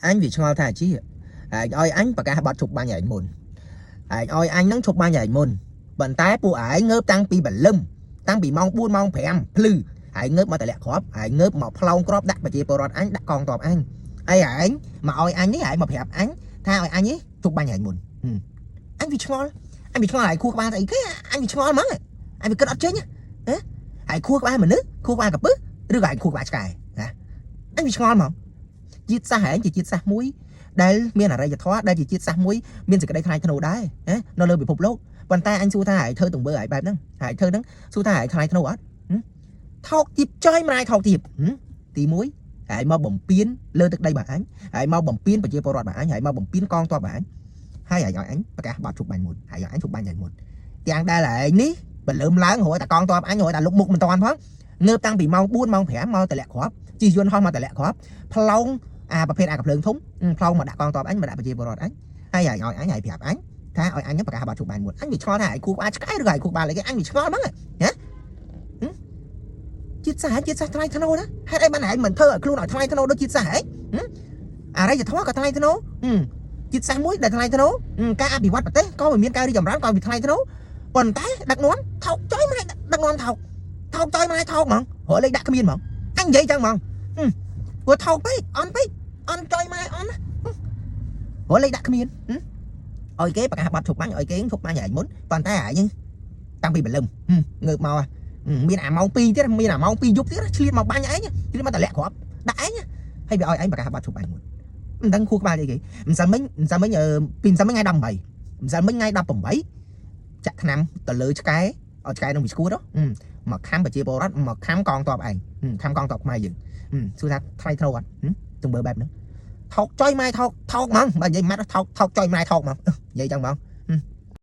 អញវាឆ្ងល់ថាជាឯងឲ្យអញប្រកាសបត់ឈប់បាញ់ឯងមុនឯងឲ្យអញនឹងឈប់បាញ់ឯងមុនប៉ុន្តែពួកឯងងើបតាំងពីបលឹមតាំងពីម៉ោង4ម៉ោង5ភ្លឺឯងងើបមកតម្លាក់គ្រាប់ឯងងើបមកផ្លោងគ្រាប់ដាក់ប្រជាពលរដ្ឋអញដាក់កងទ័ពអញអីឯងមកឲ្យអញនេះឯងមកប្រាប់អញថាឲ្យអញនេះឈប់បាញ់ឯងមុនអញវាឆ្ងល់អញវាឆ្ងល់ឯងខួរក្បាលស្អីគេអញវាឆ្ងល់ហ្មងអញវាគិតអត់ចេញហ៎ឯងខួរក្បាលមនុស្សខួរក្បាលកពឹសឬក៏ឯងខួរក្បាលឆ្កែណាអញវាឆ្ងល់ហ្មងជាតិសាសន៍ឯងជាជាតិសាសន៍មួយ ដែលមានអរិយធម៌ដែលជាជាតិសាសន៍មួយមានសេចក្តីថ្លៃថ្នូរដែរណានៅលើពិភពលោកប៉ុន្តែអញសួរថាឯងធ្វើទង្វើឯងបែបហ្នឹងឯងធ្វើហ្នឹងសួរថាឯងថ្លៃថ្នូរអត់ថោកទាបចុយម្រាយថោកទាបទី1ឯងមកបំពេញលើទឹកដីរបស់អញឯងមកបំពេញប្រជាពលរដ្ឋរបស់អញឯងមកបំពេញកងទ័ពរបស់អញហើយឯងឲ្យអញប្រកាសបាត់ជប់បាញ់មុនហើយឲ្យអញជប់បាញ់ឯងមុនទាំងដែលឯងនេះបលើមឡើងរហូតតែកងទ័ពអញរហូតតែលុកមុខមិនតាន់ផងងើបតាំងពីម៉ោង4ម៉ោង5មកតម្លាក់គ្រាប់ជិះយន្តហោះមកតម្លាក់គ្រាប់ផ្លោងអាប្រភេទអាកភ្លើងធំផ្លោងមកដាក់កងទ័ពអញមកដាក់ប្រជាពលរដ្ឋអញហើយឲ្យអញឲ្យប្រាប់អញថាឲ្យអញប្រកាសបាត់ជប់បាញ់មុនអញវាឆ្ងល់ថាឲ្យគូក្បាលឆ្កែឬក៏ឲ្យគូក្បាលអីគេអញវាឆ្ងល់ហ្មងណាជាតិសាសន៍ជាតិសាសន៍ថ្លៃថ្នូរណាហេតុអីបានឯងមិនធ្វើឲ្យខ្លួនឲ្យថ្លៃថ្នូរដូចជាតិសាសន៍ហ៎អរិយធម៌ក៏ថ្លៃថ្នូរជាតិសាសន៍មួយដែលថ្លៃថ្នូរការអភិវឌ្ឍប្រទេសក៏មិនមានការរីកចម្រើនក៏វាថ្លៃថ្នូរប៉ុន្តែដឹកនាំថោកចុយមកដឹកនាំថោកថោកចុយមកថោកហ្មងរកលេខដាក់គ្មានហ្មងអញនិយាយចឹងហ្មងព្រោះថោកពេកអន់ពេកអន់ចុយមកអន់ណារកលេខដាក់គ្មានឲ្យគេប្រកាសបាត់ឈប់បាញ់ឲ្យគេឈប់បាញ់ឯងមុនប៉ុន្តែឯងតាំងពីបលឹមងើបមកមានអាម៉ោង2ទៀតមានអាម៉ោង2យប់ទៀតឆ្លៀតមកបាញ់ឯងឆ្លៀតមកតម្លាក់គ្រាប់ដាក់ឯងហើយវាឲ្យឯងប្រកាសបាត់ឈប់បាញ់មុនមិនដឹងខួរក្បាលអីគេម្សិលមិញម្សិលមិញពីម្សិលមិញថ្ងៃ18ម្សិលមិញថ្ងៃ18ចាក់ថ្នាំទៅលើឆ្កែឲ្យឆ្កែនឹងវាឈួតមកខំប្រជាពលរដ្ឋមកខំកងទ័ពឯងខំកងទ័ពខ្មែរយើងសួរថាថ្លៃថ្នូរអត់ទង្វើបែបហ្នឹងថោកចុយម៉ែថោកថោកហ្មងបើនិយាយម៉ាត់ថោកថោកចុយម៉ែថោកហ្មងនិយាយចឹងហ្មង។